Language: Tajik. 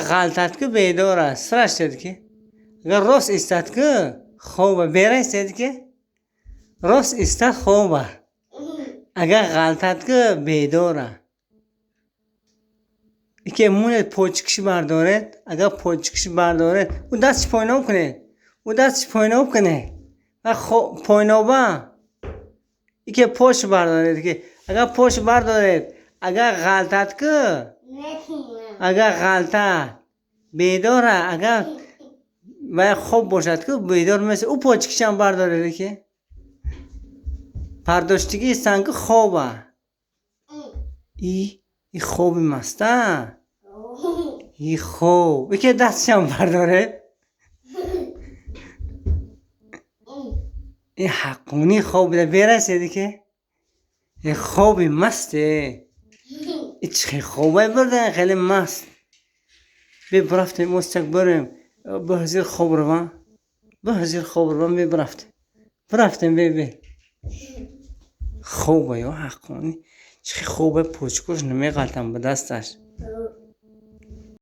Ғалтад, ки бедор аст, сараш дед, ки агар рост истад, ки хоба. Берастед, ки рост истад, хоба, агар ғалтад, ки бедора. Ике монед, почкиши бардоред. Агар почкиши бардоред, ӯ дастш пойноб кунед, ӯ дастш пойноб кунед ва пойноба. Ике пош бардоред, ки агар пош бардоред, агар ғалтад, ки агар ғалтад, бедора, агар вай хоб бошад, ки бедор меша. Ӯ почкишам бардоред, ки бардоштагӣ истанд, ки хоба. И хоби маста, и хоб. Ике дастшам бардоред. И ҳаққонӣ хоб буда. Берасед, ки и хоби масте. И чӣ хобай бурдан, хеле маст. Бе, бирафтем, остак барем. Ба ҳазир хоб равам, ба ҳазир хоб равам. Бе, бирафтем, бирафтем. Бе, бе, хоба ё ҳаққонӣ. Чӣ хобе, почкош намеғалтам ба дасташ.